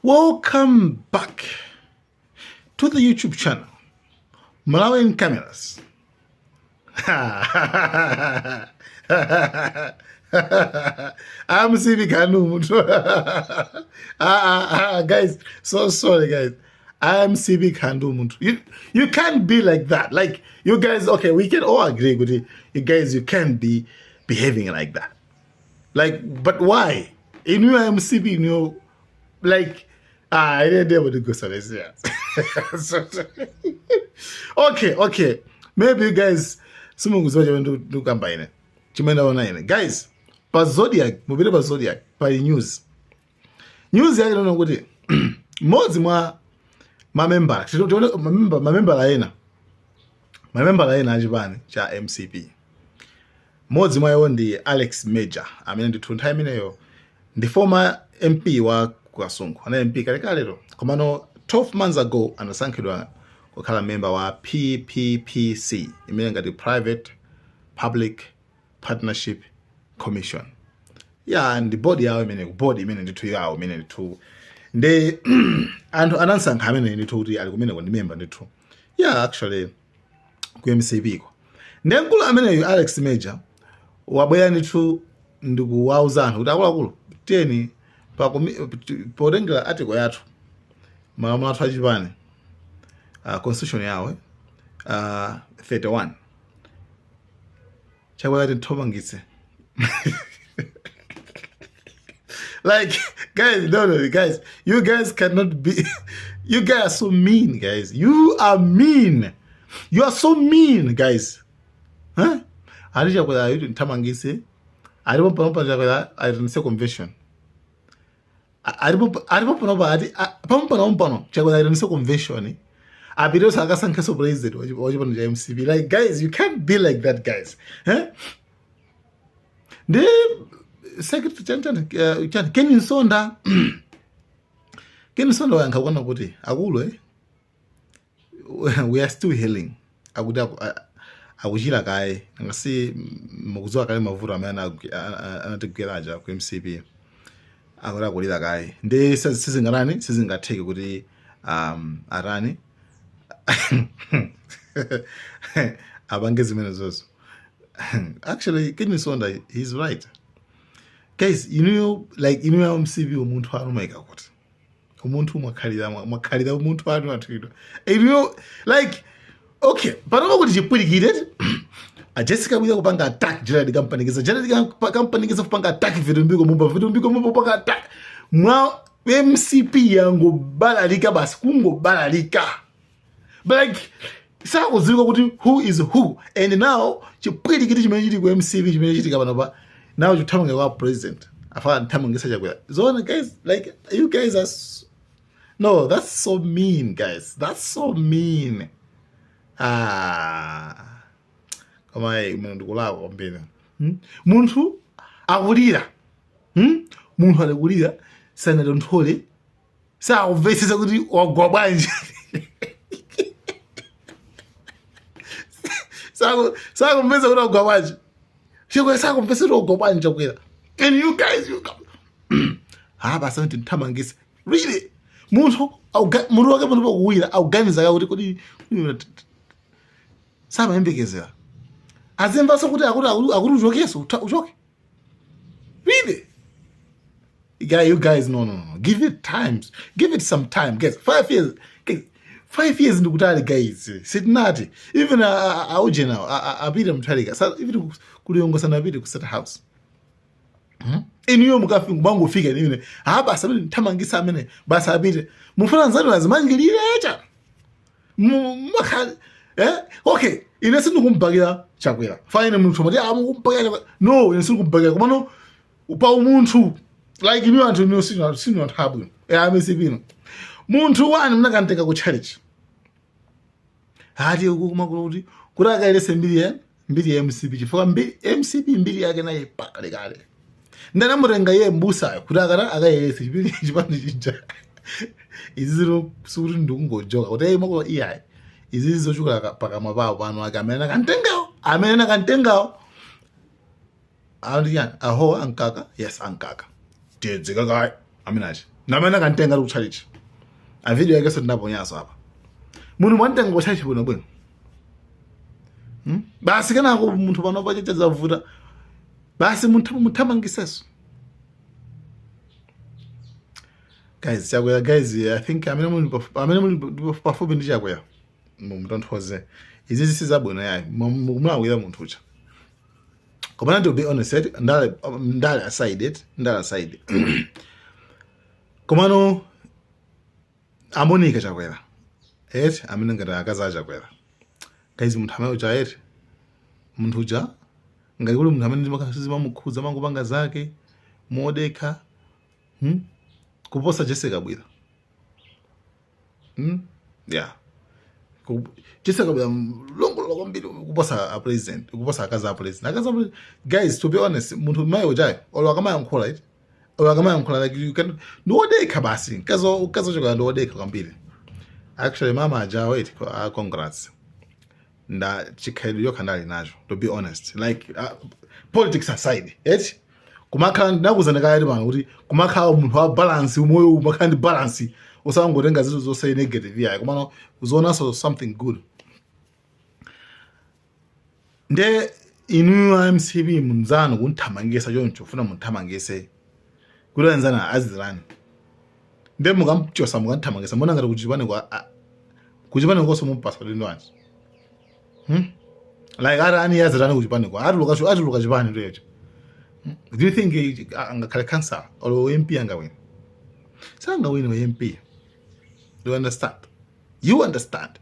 Welcome back to the YouTube channel Malawian Cameras. I'm Sibi Kanu. Guys, so sorry, guys. I'm Sibi Kanu. You can't be like that. Like you guys, okay, we can all agree with you. You guys, you can't be behaving like that. Like, but why? Inu MCP, like, ah, I didn't able to go so this, yeah. Okay. Maybe you guys, simukudziwa chimene ndikukamba ine. Chimene ndaona ine. Guys, pa Zodiak, mupite pa Zodiak, pali news. News yake inaona kuti mmodzi mwa mamembala, tione mamembala ena achipani cha MCP. Mmodzi mwa iwo ndi Alex Major, amene ndithu nthawi imeneyo ndi former MP wa Kasungu, anali MP kalekalero, komano 12 months ago anasankhidwa kukhala member wa PPPC, imene ngati Private Public Partnership Commission. Ya, ndi board yawo imene, board imene ndithu yawo imene ndithu ndi anthu anasankha amene ndithu kuti ali kumeneko ndi member ndithu, yeah, actually ku MCP ko. Ndi mkulu ameneyu Alex Major wabwera ndithu ndikuwauza anthu kuti, akuluakulu, tiyeni potengera article yathu, malamulo athu achipani, constitution yawo, 31, Chakwera tinthamangitse. Like, guys, no, guys, you guys cannot be, you guys are so mean. Guys, you are mean. You are so mean, guys, huh? Ali Chakwera ayi tinthamangitse, alipo panopa Chakwera ayitanitse convention. Alipo panopa ati pano pano Chakwera ayitanitse convention, apiteso akasankheso president wachipani cha MCP. Like, guys, you can't be like that, guys, eh? Ndi secretary chani Ken Msonda, Ken Msonda wayankha kuona kuti akulu, we are still healing, akuti akuchira kaye, ngasi mukudziwa kale mavuto amene anatigwera aja ku MCP, akuti akulira kaye, ndi sizingatani, sizingatheke kuti atani, apange zimene zozo. Actually, Ken Msonda, he's right. Guys, like, MCP, umunthu wanu maika kuti umunthu mwakhalira umunthu wanu anthu ino inuyo. Like, okay, panopa kuti chipwirikire, a Jessica Bwira kupanga attack Gerald Kampanikiza, Gerald Kampanikiza kupanga attack Vitumbiko Mumba, Vitumbiko Mumba kupanga attack mwa MCP yangobalalika basi, kungobalalika. But like, sakudziwika kuti who is who. And now chipwirikiti chimene chili ku MCP, chimene chitika panopa now, chithamanga kwa president, afana nthamangisa Chakwera. Zoona, guys? Like, you guys are no, that's so mean, guys, that's so mean. Ah, koma imene ndikulakwa kwambiri, Munthu akulira, Munthu alikulira, sanatonthole, sakumvetsetsa kuti wagwa bwanji. Sakumvetsa kuti wagwa bwanji Chakwera, sakumvetsa kuti wagwa bwanji Chakwera. And you guys, you ha basi kuti nthamangisa. Really, munthu munthu wake munthu pakuwira akuganiza kuti kodi samayembekezera azimvanso kuti akuti uchokeso, uchoke. Really? Yeah, you guys, no, no, no. Give it times. Give it some time, guys. 5 years, guys. 5 years ndikutali, guys. Sitinati. Even auje now, apite Mutharika. Sa even kuliyongo sanapite ku State House. Inuyo mukafika bangofika ine. Ah, basi amene nthamangisa amene basi apite. Mufuna nzanu azimangirire cha. Makhali. Eh? Okay, ine sindikumbakira Chakwera. Fine, munthu mati ah mukumbakira Chakwera. No, ine sindikumbakira. Komano pa umunthu, like, inu anthu inu sinu anthu abwino. MCP ino munthu wani munakantenga ku church ati kumakulu kuti akayerese mbiri ya MCP, chifukwa mbiri MCP mbiri yake naye pakalekale, ndanamutenga iye mbusayo kuti akata akayerese chipiri chipani chija. Izi zino sikuti ndikungojoka kuti iye makulu, iyayi, izi zochokera pakamwa pawo pano ake amene nakantengawo andiyani aho ankaka, yes, ankaka tiyedzeka kayi amene achi. Namene akantenga ali kutchalichi. A video yake sindinaponyaso apa. Munthu mwantenga kutchalichi bwino bwino. Basi kenako munthu pano pachecha zavuta. Basi munthu muthamangiseso. Guys, Chakwera guys, I think amene muli pafupi ndi Chakwera. Mumutonthoze. Izi si zabwino yayi. Mukumulakwira munthu uja. Koma to be honest, ndale aside it, ndale aside. Komano a Monica Chakwera. Eti amene ngati akazi a Chakwera. Guys, munthu amene uja eti. Munthu uja ngati kuli munthu amene zimamukhudza mangopanga zake modekha Kuposa Jessica Bwira. Yeah. Jessica Bwira longolola kwambiri kuposa a president, kuposa akazi a president. Akazi a president, guys, to be honest, munthu mayi ujayo olo akamayankhula iti. Olo akamayankhula like you can ndi wodekha basi. Mkazi ochoka ndi wodekha kwambiri. Actually mama aja wait, congrats. Nda chikhalidwe yokha ndali nacho to be honest like politics aside eti kumakhala ndinakuuzani kale pano kuti kumakhala munthu wa balance umoyo umakhala ndi balance usangotenga zinthu zonse negative yayi komano uzionanso something good nde inuyo MCP munzanu kunthamangisa choncho funa munthamangise kuti anzana azizirani nde mukamchosa mukanthamangisa mbona ngati kuchipani kwa kuchipani konso mumpasa udindo wanji Like ati ani yazirani kuchipani kwa atuluka chipani ndoyecho. Do you think angakhale councillor or MP? Angawini? Sangawini wa MP. Do you understand? You understand?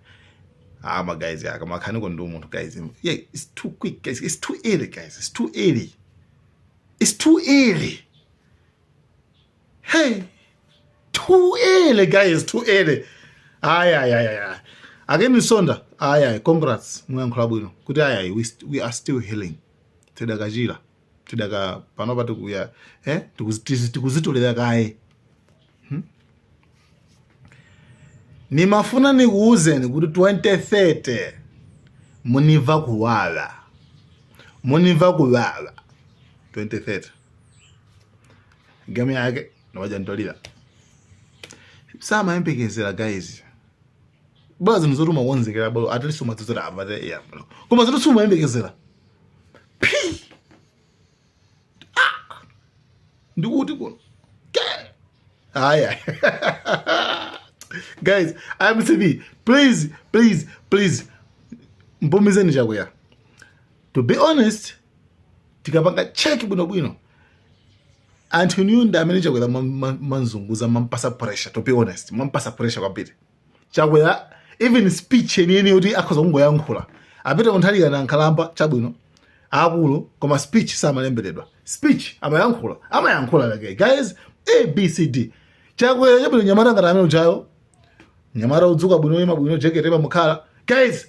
Ah, my guys, yeah, kama ndi munthu guys. Yeah, it's too quick guys. It's too early guys. It's too early. It's too early. Hey, too early guys, too early. Ayi ayi ayi ayi. A Ken Msonda, ayi ayi, congrats mwayankhula bwino. Kuti ayi ayi, we are still healing. Tidakachira. Tidaka panopa tikuya, eh, tikuzitolera kaye. Nimafuna nikuuzeni kuti 2030 muniva kuwawa. Muniva kuwawa. 2030. Game yake nawaja samayembekezera guys bora zinthu zoti umakonzekera bora at least umadzidzera apa ya koma zoti sumayembekezera pi ah ndikuti kuno aya guys MCP please please please mpumizeni Chakwera. To be honest, tikapanga check bwinobwino anthu inuyo ndi amene Chakwera manzunguza mampasa pressure. To be honest, mampasa pressure kwambiri Chakwera. Even speech yeniyeni yoti akhoza kungoyankhula apite kunthalika na nkhalamba chabwino akulu, koma speech samalemberedwa. Speech amayankhula amayankhula like guys A B C D. Chakwera chabwino nyamata ngati amene ujayo nyamata udzuka bwino ima bwino jekete pamukhala guys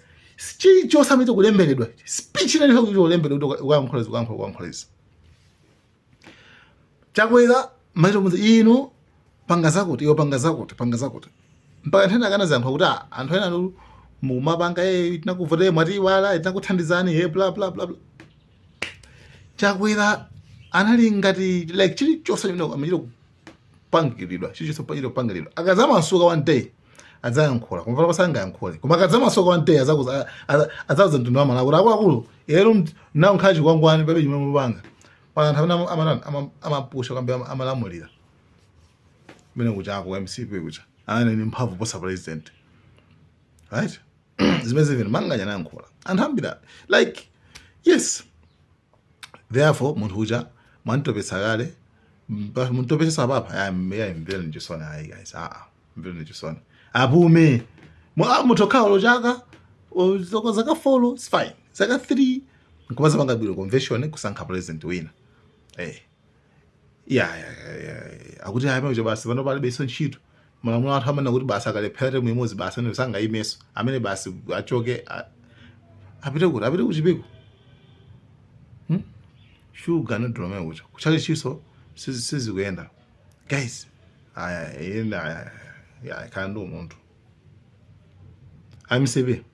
chilichonse amene kulemberedwa speech inali kulembedwa kuti ukayankhula izi ukayankhula ukayankhula izi. Chakwera maito mudzi inu panga zakuti iwe panga zakuti panga zakuti mpaka nthena akanaziyankhula kuti ah, anthu ena anu mumapanga eh tinakuvotera mwatiwala tinakuthandizani eh bla bla bla bla. Chakwera anali ngati like chilichonse chimene amachita kupangiridwa chilichonse pachita kupangiridwa. Akadzamasuka one day adzayankhula koma pano sangayankhule koma akadzamasuka one day adzakuza adzauza mtundu wa Malawi kuti akuluakulu ero nawo nkhala chikwangwani palibe chimene mupanga pa anthu amene amapusha kwambiri amalamulira kumene kuchako ku MCP kucha amene ni mphamvu posa president, right? Zimene zimene Manganya anayankhula anthu ambiri like yes. Therefore munthu uja mwantopetsa kale muntopetsa papa ya ya mvereni chisoni ayi guys ah mvereni chisoni apume munthu okhala lo chaka zaka 4 it's fine zaka 3 nkumaza panga bwino convention kusankha president wina eh ya akuti ayi pamene basi pano palibenso ntchito malamulo anthu amene kuti basi akalephera term imodzi basi amene sangayimenso amene basi achoke apite kuti apite kuchipiko Shuga anadula mene kucha kuchali chiso sizikuyenda guys aya yenda aya ya khala ndi umunthu MCP.